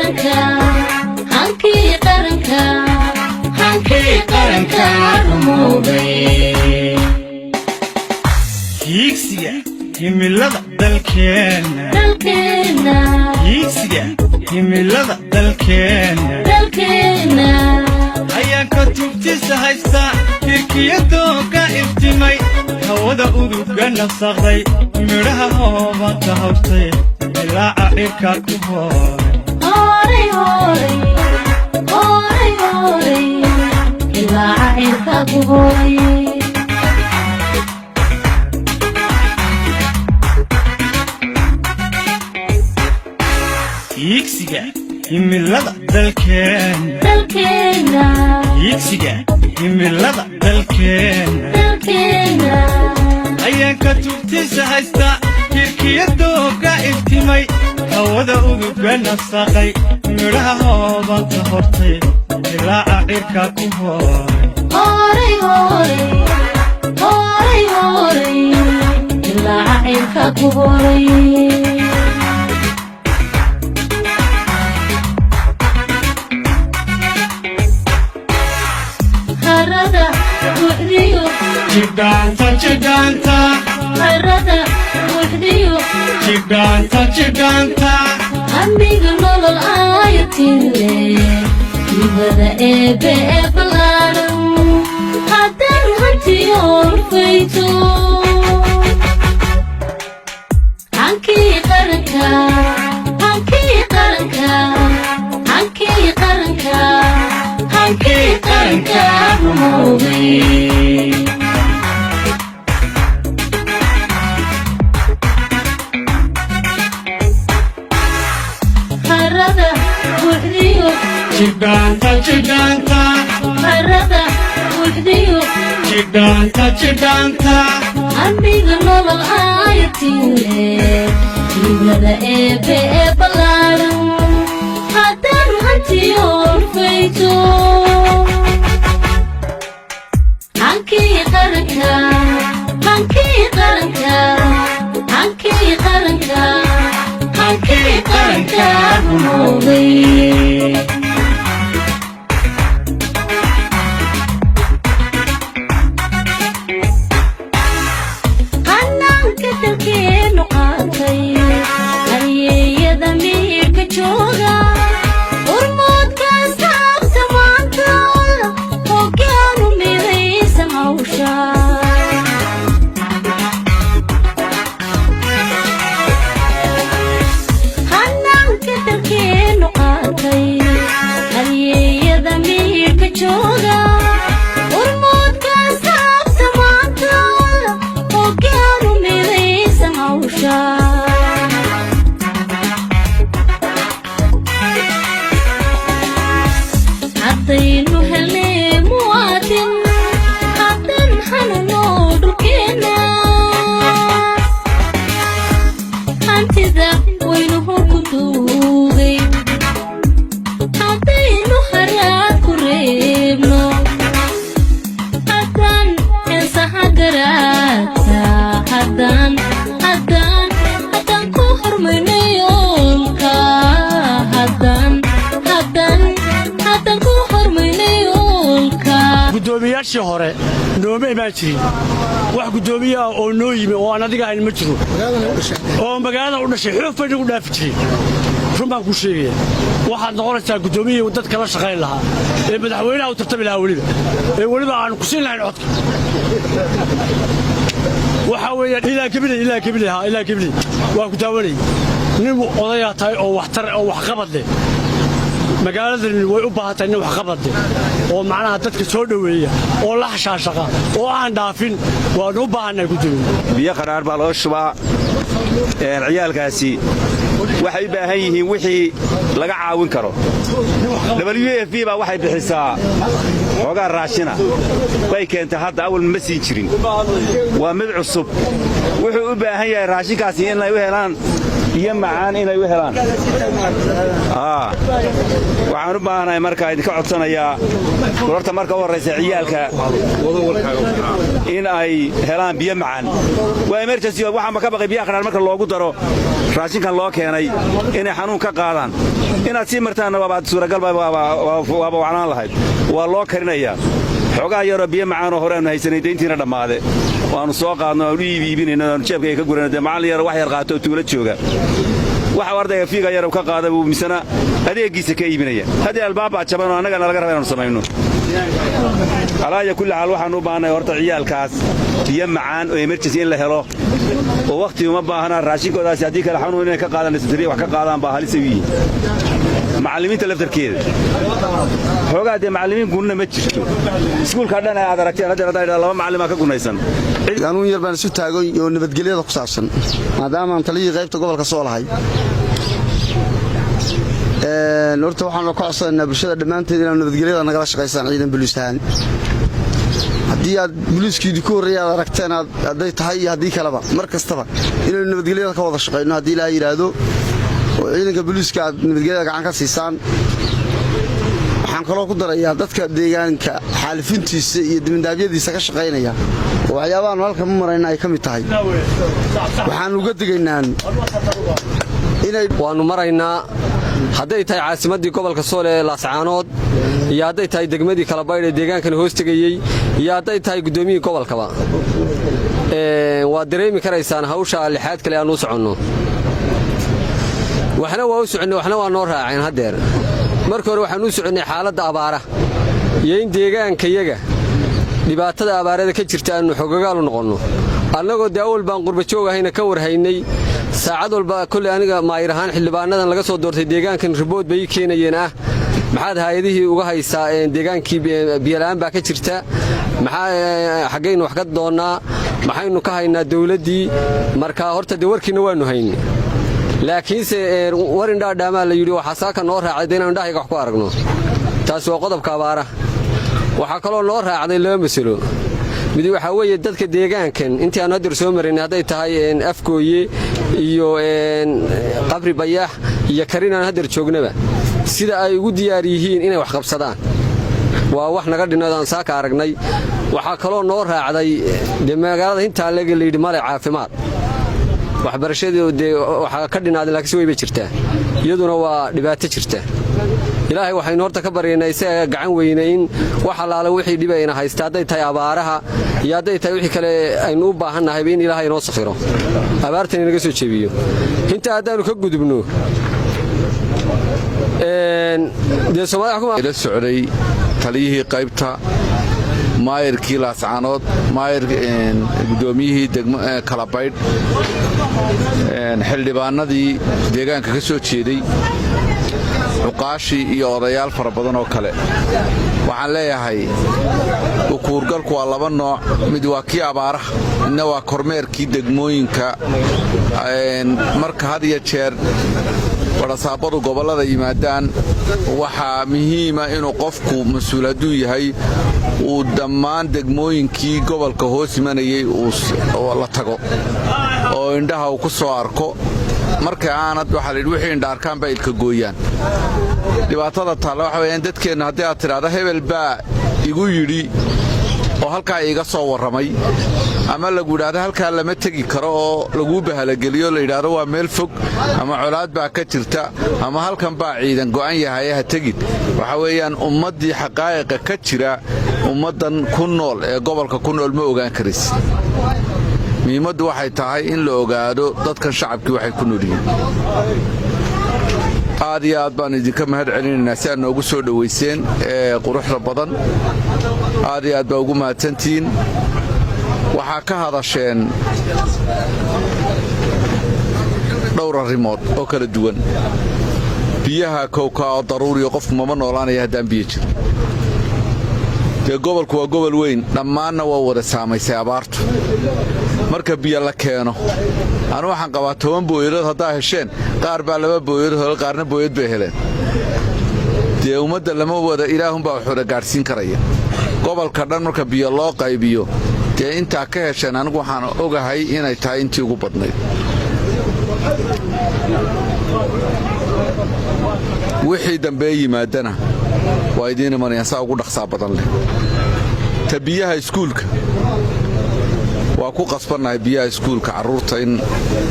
Qaranka, hankii qaranka, hankii qaranka rumoobay. Hiigsiga himilada dalkeenna. Dalkeenna. Hiigsiga himilada dalkeenna. Dalkeenna. Ayaanka tubtisa haysta, hirkiyadooga iftimay, hawada uduga nasaqday, midhaha hoobanta hawstay, dilaaca cirka ku hooray. Horay, horay, horay, horay, ilaaca cirka ku horay. Hiigsiga himilada dalkeenna. Dalkeenna. Hiigsiga himilada dalkeenna. Dalkeenna. Ayaanka tubtisa haysta, hirkiyadooga iftimay, hawada uduga nasaqay, midhaha hoobanta hortay, dilaaca cirka ku hooray. Horay, horay, horay, horay, ilaaca cirka ku horay. Harada buuxdiyo. Jidhaanta, jidhaanta. Harada buuxdiyo. Jidhaanta, jidhaanta. Amiga nolol aayatile, ibada eebe ee ballaaran haddaan hantiyoon fayto. Hankii qaranka, hankii qaranka, hankii qaranka, hankii qaranka rumoobay. Harada buuxdiyo. Jidhaanta, jidhaanta. Harada buuxdiyo. Jidhaanta, jidhaanta. Amiga nolol aayatile, ibada eebe ee ballaaran haddaan hantiyoon fayto. Hankii qaranka, hankii qaranka, hankii qaranka, hankii qaranka rumoobay. Qanaanka dalkeenu qaatay, halyeeyada miirka jooga, urmoodka saabta maanta, hoggaanu midaysan hawsha. Hanaanka dalkeenu qaatay, halyeeyada miirka jooga, urmoodka saabta maanta, hoggaanu midaysan hawsha. Haddaynu helnay muwaadin, haddan xanuuno dhulkeenna, hantida waynuhu ku duugay, haddaynu haraad ku reebno, haddaan heesaha garaadka, haddaan haddaan haddaan ku hormayno yoolka, haddaan haddaan haddaan ku hormayno yoolka. Guddoomiyaashii hore nooma imaan jirin. Wax guddoomiye ah oo noo yimi oo aan adiga ahayn ma jiro oo magaalada u dhashay. Xoog bay nagu dhaafi jireen, run baan kuu sheegaya. Waxaad noqonaysaa guddoomiyihii dadka la shaqayn lahaa ee madaxweynaha u tartami lahaa, weliba ee weliba aanu ku siin lahayn codka. Waxaa weeyaan ilaa Gabiley, ilaa Gabiley, ha, ilaa Gabiley waa ku daawanayay. Nin odayaa tahay oo waxtar oo waxqabad leh. Magaaladani way u baahan tahay nin waxqabad leh oo macnaha dadka soo dhoweeya oo la xashaashaqa oo aan dhaafin. Waannu u baahannahay, guddoomiye. Biyo qadhaar baa loo shubaa. Ciyaalkaasi waxay u baahan yihiin wixii laga caawin karo. WFP baa waxay bixisaa xoogaa raashina bay keentay hadda, awal ma siin jirin, waa mid cusub. Wuxuu u baahan yahay raashinkaasi inay u helaan biyo macaan, inay u helaan. Waxaan u baahanahay markaa idinka codsanayaa horta marka u horraysa ciyaalka in ay helaan biyo macaan. Waa emergency. Waxaanba ka baqay biyaha qadhaar marka loogu daro raashinkan loo keenay inay xanuun ka qaadaan. Inaad sii martaanna waaba suuragalba, waaba wacnaan lahayd. Waa loo karinayaa xoogaa yaroo biyo macaanoo hore aanu haysanay, dayntiina dhammaade, waannu soo qaadno, aanu iibiibinayno, aanu jeebkayga ka gurano. Dee macallin yaro wax yar qaato oo tuulo jooga, waxa ardayga fiiga yar ka qaada buu misana adeeggiisa ka iibinaya. Haddii albaabbaa jaban oo annagana laga raba inaanu samayno. Alaaya kulli xaal, waxaanu u baahannahay horta ciyaalkaas biyo macaan oo emergency in la helo, oo wakhti uma baahana raashinkoodaasi. Haddii kale xanuun inay ka qaadaan, wax ka qaadaan baa halis ay u yihiin. Macallimiinta laftarkeeda xoogaa dee macallimiin gunna ma jirto. Iskuulka dhan ee aad aragteen haddeer haddaan idhahdo laba macallin baa ka gunnaysan. Anuun yar baan isu taagoy oo nabadgelyada ku saabsan, maadaamaan taliyihii qaybta gobolka soo lahay. Horta waxaanu ka codsanaynaa bulshada dhammaanteed inaad nabadgelyada nagala shaqaysaan ciidan boliis ahaan. Haddii aad boliiskiidii ku horreeya aad aragteen hadday tahay iyo haddii kaleba, mar kastaba inaynu nabadgelyada ka wada shaqayno haddii Ilaahay yidhaahdo, oo ciidanka boliiska aad nabadgelyada gacan ka siisaan. Waxaan kaloo ku darayaa dadka deegaanka xaalifintiisa iyo dimindaabyadiisa ka shaqaynaya, oo waxyaabahaanu halka ma marayna ay ka mid tahay, waxaan uga digaynaan inay Waannu maraynaa, hadday tahay caasimaddii gobolka Sool ee Laascaanood, iyo hadday tahay degmadii Kalabaydh ee deegaankan hoos tegayey, iyo hadday tahay guddoomiyihii gobolkaba. Waad dareemi karaysaan hawsha lixaad kale aannu u soconno. Waxna waa u soconnay, waxna waa noo raaceen. Haddeer marka hore waxaannu u soconnay xaaladda abaara iyo in deegaankayaga dhibaatada abaarada ka jirta aannu xogogaalu noqonno, annagoo dee awal baan qurbajoog ahayna ka warhaynay saacad walba. Kolley aniga maayir ahaan xildhibaanadan laga soo doortay deegaankan report bay ii keenayeen ah: "Maxaad haayadihii uga haysaa? Deegaankii biyola'aan baa ka jirta. Maxaa xaggaynu wax ka doonnaa? Maxaynu ka haynaa dawladdii?" Marka horta dee warkiinna waannu hayn, laakiinse war indhaadhaamaa la yidhi. Waxaa saaka noo raacday de inanu indhahayga wax ku aragno. Taasi waa qodobka abaaraha. Waxaa kaloo noo raacday laba masalo. Mid waxaa weeye dadka deegaankan intii aanu hadeer soo maraynay, hadday tahay Afgooye iyo Qabri Bayax iyo Karin aan hadeer joognaba, sida ay ugu diyaar yihiin inay wax qabsadaan waa wax naga dhinnood aan saaka aragnay. Waxaa kaloo noo raacday dee magaalada intaa lega layidhi male caafimaad, waxbarashadii dee waxaa ka dhinaaden, lakiinse way bay jirtaa, iyaduna waa dhibaato jirta. Ilaahay waxaynu horta ka baryaynaa isaga gacan weyne in wax allaale wixii dhibayna haysta, hadday tahay abaaraha iyo hadday tahay wixii kale aynu u baahannahayba, in Ilaahay inoo sakhiro, abaartan inaga soo jebiyo. Intaa haddaannu ka gudubno, dee Soomaalila socday taliyihii qaybta, maayirkii Laascaanood, maayir guddoomiyihii Kalabaydh, xildhibaanadii deegaanka ka soo jeeday, cuqaashii iyo odayaal fara badan oo kale. Waxaan leeyahay, ukuurgalku waa laba nooc: mid waa kii abaaraha, midna waa kormeerkii degmooyinka. Marka had iyo jeer badhasaabadu gobollada yimaadaan, waxaa muhiima inuu qofku mas-uul hadduu yahay uu dhammaan degmooyinkii gobolka hoos imanayay la tago oo indhaha uu ku soo arko. Marka aanad, waxaa layidhi, wixii indha arkaan baa ilka gooyaan. Dhibaatada taalla waxa weyaan, dadkeennu haddii aad tidhaahdo hebel baa igu yidhi oo halkaa iiga soo warramay, ama lagu yidhaahdo halkaa lama tegi karo oo laguu bahalageliyo, la yidhaahdo waa meel fog ama colaad baa ka jirta ama halkan baa ciidan go'an yahay, ha tegin, waxa weeyaan ummaddii xaqaa'iqa ka jira ummaddan ku nool ee gobolka ku nool ma ogaan karaysid. Muhiimaddu waxay tahay in la ogaado dadkan shacabkii waxay ku nool yihiin. Aad iyo aad baannu idinka mahad celinaynaa si aad noogu soo dhowayseen ee quruxda badan. Aad iyo aad baa ugu mahadsantihiin. Waxaa ka hadasheen dhowr arrimood oo kala duwan. Biyaha kowkaa oo daruuriyo, qofku mama noolaanaya haddaan biyo jirin. Dee gobolku waa gobol weyn, dhammaanna waa wada saamaysay abaartu. Marka biyo la keeno, anu waxaan qabaa 10 booyadood haddaa hesheen, qaar baa laba booyadood hele, qaarna booyad bay heleen. Dee ummadda lama wada, Ilaahunbaa wax wada gaadhsiin karaya. Gobolka dhan marka biyo loo qaybiyo, dee intaa ka hesheen anigu waxaan ogahay inay tahay intii ugu badnayd. Wixii dambee yimaadana waa idiin imanayaan saa ugu dhaqsaa badan leh. Ta biyaha iskuulka waa ku qasbannahay, biyaha iskuulka carruurta in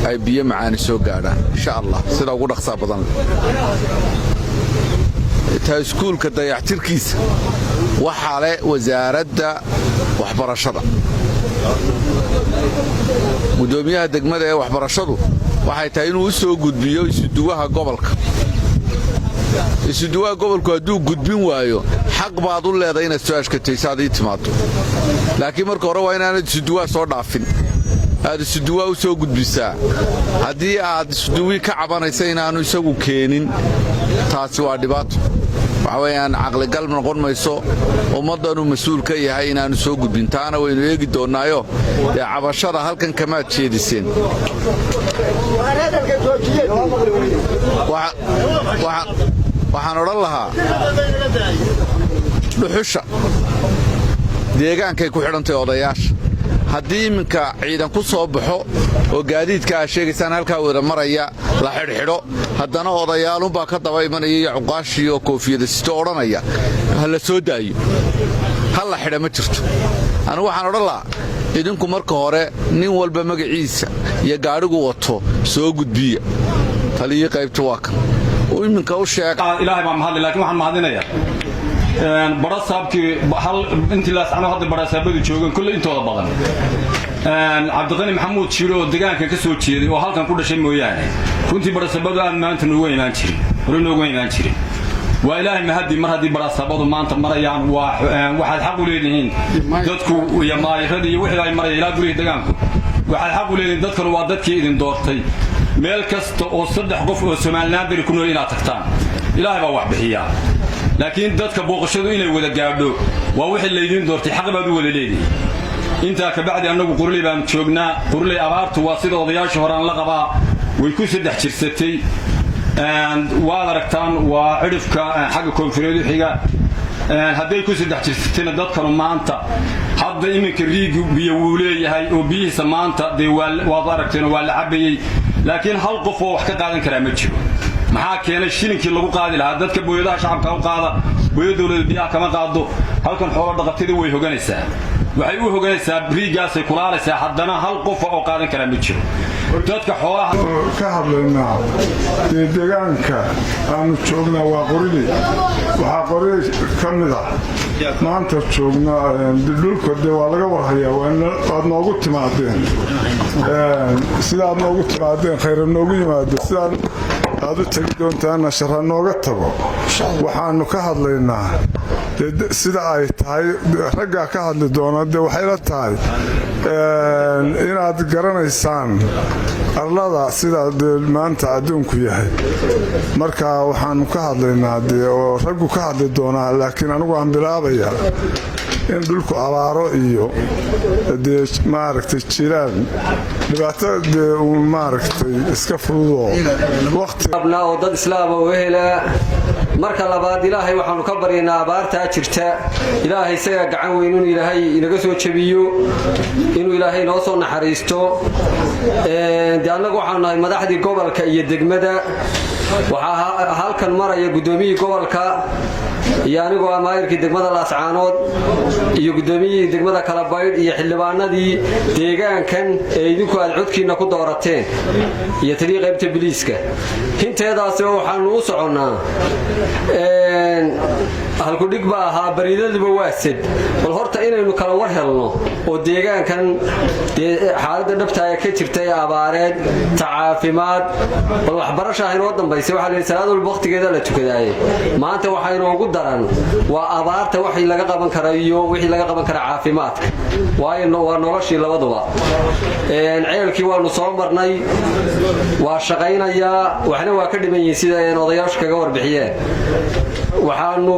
ay biyo macaani soo gaadhaan, insha Allah, sida ugu dhaqsaa badan leh. Ta iskuulka dayactirkiisa waxaa leh wasaaradda waxbarashada. Guddoomiyaha degmada ee waxbarashadu waxay tahay inuu u soo gudbiyo isuduwaha gobolka. Isuduwaha gobolku hadduu gudbin waayo, xaq baad u leedahay inaad soo ashkatayso aad ii timaado, laakiin marka hore waa inaanad isuduwaha soo dhaafin, aad isuduwaa u soo gudbisaa. Haddii aad isuduwii ka cabanaysa inaannu isagu keenin, taasi waa dhibaato. Waxa weeyaan, caqligal noqon mayso ummaddanuu mas-uul ka yahay inaannu soo gudbin. Taana waynu eegi doonnaayo. Dee cabashada halkan kamaad jeediseen. Waxaan odhan lahaa, dhuxusha deegaankay ku xidhantay odayaasha. Haddii iminka ciidan ku soo baxo oo gaadiidka aa sheegaysaan halkaa wada maraya la xidhxidho, haddana odayaalunbaa ka daba imanaya iyo cuqaashii oo koofiyada sito odhanaya ha la soo daayo, ha la xidha. Ma jirto. Anigu waxaan odhan lahaa, idinku marka hore nin walba magaciisa iyo gaadhigu wato soo gudbiya. Taliyii qaybta waa kan uu iminka u sheega. Ilaahay baa mahadli, laakiin waxaan mahadinayaa barasaabkii hal intii Laascano hadda barasaabadu joogeen kulle intooda badan, Cabdiqani Maxamuud Jiiro oo deegaankan ka soo jeeday oo halkan ku dhashay mooyaane. Runtii barasaabadu aad maanta nooga imaan jirin, hore nooga imaan jirin. Waa Ilaahay mahadi mar haddii barasaabadu maanta marayaan. Waa waxaad xaq u leedihiin dadku iyo maayiradii iyo wixii ay maraya ilaa gurihii deegaanku. Waxaad xaq u leedihiin, dadkanu waa dadkii idin doortay, meel kasta oo saddex qof oo Somaliland beri ku nool inaad tagtaan. Ilaahay baa wax bixiyaa, laakiin dadka booqashadu inay wada gaadho waa wixii laydiin doortay, xaq baad u wada leedihiin. Intaa kabacdi, annagu Qurley baan joognaa. Qurley abaartu waa sida odayaasha horaan la qabaa, way ku saddex jirsatay. Waad aragtaan, waa cidhifka xagga koonfureed u xiga. Hadday ku saddex jirsatayna, dadkanu maanta hadda iminka riigu biyo wuu leeyahay oo biyihiisa maanta dee waad aragteen, waa la cabayey, laakiin hal qof oo wax ka qaadan karaa ma jiro. Maxaa keenay? Shilinkii lagu qaadi lahaa dadka booyadaha shacabka u qaada, booyad dowlada biyaha kama qaado. Halkan xoolo dhaqatadii way hoganaysaa, waxay u hoganaysaa riigaasay kulaalaysaa, haddana hal qofa oo qaadan karaa ma jiro dadka xoolaha. Ka hadlaynaa dee deegaanka aanu joognaa waa Qoriley. Waxaa Qoriley ka mid ah maanta joognaa dhulka. Dee waa laga warhayaa, waad noogu timaadeen. Sidaad noogu timaadeen khayra noogu yimaado, sidaad aad u tegi doontaana shara nooga tago. Waxaanu ka hadlaynaa dee sida ay tahay, raggaa ka hadli doona. Dee waxay la tahay inaad garanaysaan arlada sida dee maanta adduunku yahay. Marka waxaanu ka hadlaynaa dee oo raggu ka hadli doonaa, laakiin anigu aan bilaabaya in dhulku abaaro iyo dee maaragtay jiraan dhibaato dee uun maaragtay iska fududoo waqti Abnaa oo dad islaama oo helaa. Marka labaad, Ilaahay waxaanu ka baryaynaa abaartaa jirta, Ilaahay isagaa gacan weyn, inuu Ilaahay inaga soo jebiyo, inuu Ilaahay inoo soo naxariisto. Dee annagu waxaanu nahay madaxdii gobolka iyo degmada. Waxaa halkan maraya guddoomiyihii gobolka iyo anigoo ah maayirkii degmada Laascaanood iyo guddoomiyihii degmada Kalabaydh iyo xildhibaanadii deegaankan ee idinku aad codkiinna ku doorateen iyo talii qaybta biliiska. Hinteedaasiba waxaanu u soconnaa, halkudhig ba ahaa bariidadiba waa sad. Bal horta inaynu kala war helno oo deegaankan dee xaaladda dhabtaaya ka jirta ee abaareed, ta caafimaad, bal waxbarasha inoo dambaysa. Waxaa la yidhi salaad walba waqtigeeda la tukadaaye. Maanta waxaa inoogu daran waa abaarta, waxii laga qaban kara iyo wixii laga qaban kara caafimaadka, waayo waa noloshii labaduba. Ceelkii waanu soo marnay, waa shaqaynayaa, waxna waa ka dhiman yihiin sida odayaashu kaga warbixiyeen. Waxaanu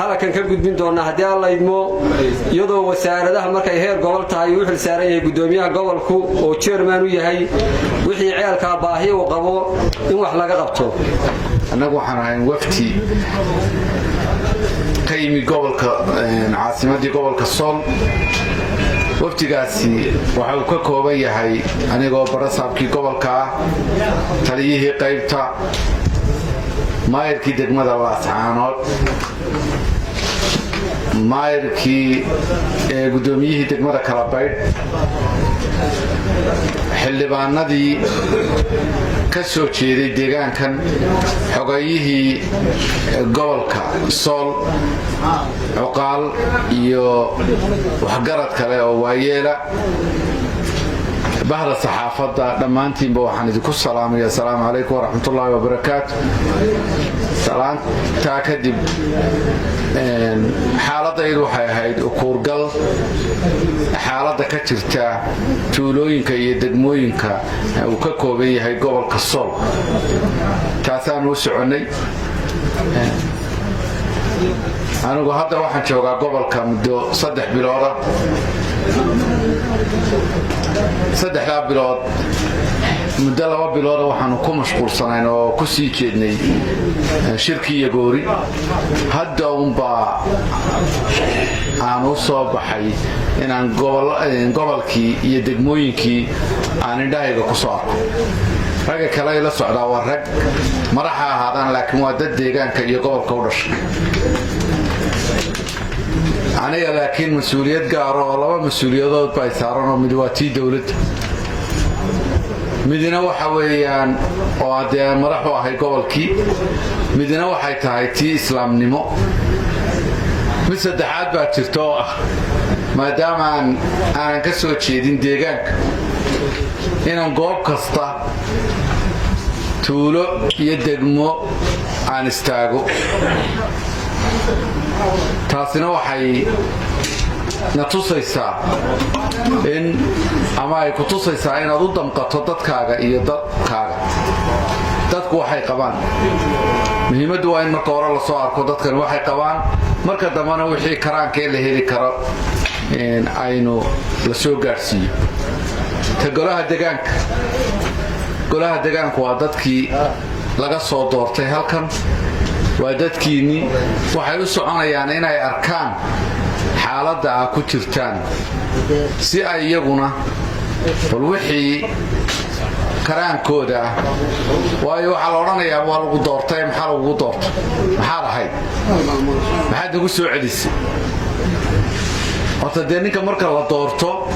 halakan ka gudbin doonaa haddii Alla idmo, iyadoo wasaaradaha markay heer gobol tahay uu xil saaran yahay gudoomiyaha gobolku oo chairman u yahay, wixii ceelkaa baahi uu qabo in wax laga qabto. Annagu waxaan ahayn wafti ka yimi gobolka, caasimadii gobolka Sool. Wafdigaasi waxa uu ka kooban yahay anigoo barasaabkii gobolka ah, taliyihii qaybta, maayirkii degmada Laascaanood, maayirkii guddoomiyihii degmada Kalabaydh, xildhibaanadii. ka soo jeeday deegaankan, xogayihii gobolka Sool, cuqaal iyo waxgarad kale oo waayeela, bahda saxaafadda, dhammaantiinba waxaan idinku salaamaya asalaamu calaykum waraxmatullaahi wabarakaatu. Salaantaa kadib, xaaladaydu waxay ahayd ukuurgal xaaladda ka jirta tuulooyinka iyo degmooyinka uu ka kooban yahay gobolka Sool. Taasaanu u soconnay. Anigu hadda waxaan joogaa gobolka muddo 3 bilooda. 3-daa bilood, muddo 2 bilooda waxaanu ku mashquulsanayn oo ku sii jeednay shirkii iyo goori. Hadda unbaa aan u soo baxay inaan gobolkii iyo degmooyinkii aan indhahayga ku soo arko. Ragga kale ay la socdaa waa rag madaxa ahaadaan, laakiin waa dad deegaanka iyo gobolka u dhashay. Aniga laakiin mas-uuliyad gaaro oo laba mas-uuliyadood ba ay saaran, oo mid waa tii dowladda, midna waxa weeyaan oo dee madaxu ahay gobolkii, midna waxay tahay tii islaamnimo. Mid saddexaad baa jirta oo ah, maadaama aanan ka soo jeedin deegaanka, inaan goob kasta, tuulo iyo degmo aan istaago. Taasina waxay na tusaysaa in ama ay ku tusaysaa inaad u damqato dadkaaga iyo dadkaaga, dadku waxay qabaan. Muhiimaddu waa in marka hore lasoo arko dadkani waxay qabaan, marka dambena wixii karaankee la heli karo aynu la soo gaadhsiiyo. Ta golaha degaanka, golaha degaanku waa dadkii laga soo doortay halkan, waa dadkiinnii. Waxay u soconayaan inay arkaan xaaladda aa ku jirtaan, si ay iyaguna bal wixii karaankooda ah. Waayo, waxaa la odhanayaa waa lagu doortay, maxaa lagugu doortay? Maxaad ahayd? Maxaad nagu soo celisay? Horta dee ninka marka la doorto,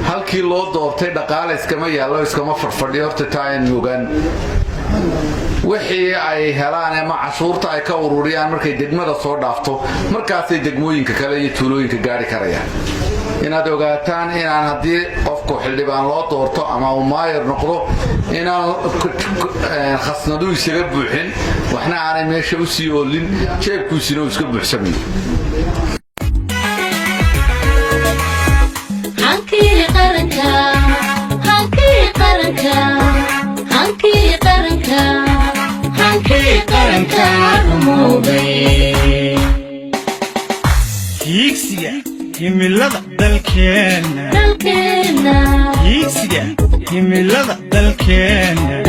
halkii loo doortay dhaqaale iskama yaallo, iskama farfadhiyo. Horta taa aynu ogaan. Wixii ay helaan ama cashuurta ay ka ururiyaan markay degmada soo dhaafto, markaasay degmooyinka kale iyo tuulooyinka gaari karayaan. Inaad ogaataan inaan haddii qofku xildhibaan loo doorto ama uu maayar noqdo, inaan khasnadu isaga buuxin, waxna aanay meesha u sii oolin, jeebkuisina uu iska buuxsamayo. Hankii qaranka, hankii qaranka, hankii qaranka, hankii qaranka rumoobay. Hiigsiga himilada dalkeenna. Dalkeenna. Hiigsiga himilada dalkeenna.